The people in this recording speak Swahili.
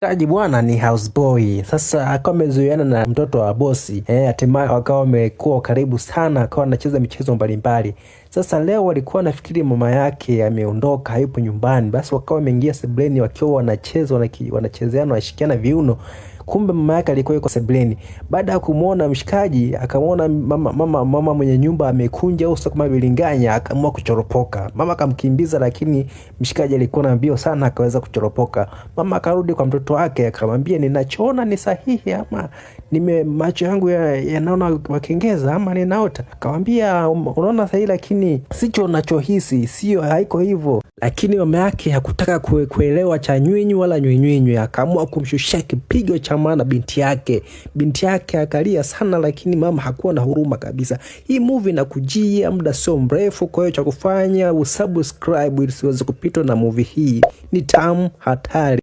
Kaji bwana ni houseboy. Sasa akawa amezoeana na mtoto wa bosi, hatimaye wakawa wamekuwa karibu sana, akawa anacheza michezo mbalimbali. Sasa leo walikuwa nafikiri mama yake ameondoka, hayupo nyumbani, basi wakawa wameingia sebuleni wakiwa wanacheza, wanachezeana, wanashikiana viuno. Kumbe mama yake alikuwa yuko sebuleni. Baada ya kumwona mshikaji, akamwona mama mwenye nyumba amekunja uso kama bilinganya, akaamua kuchoropoka. Mama akamkimbiza, lakini mshikaji alikuwa na mbio sana, akaweza kuchoropoka. Mama akarudi kwa mtoto wake akamwambia, ninachoona ni sahihi ama nime macho yangu yanaona makengeza ama ninaota? Akamwambia, unaona sahihi, lakini sicho unachohisi, sio, haiko hivyo. Lakini mama yake hakutaka kuelewa cha nywinywi wala nywinywinywi, akaamua kumshushia kipigo cha maana binti yake. Binti yake akalia sana, lakini mama hakuwa na huruma kabisa. Hii movie inakujia muda sio mrefu, kwa hiyo cha kufanya usubscribe ili usiweze kupitwa na movie hii. Ni tamu hatari.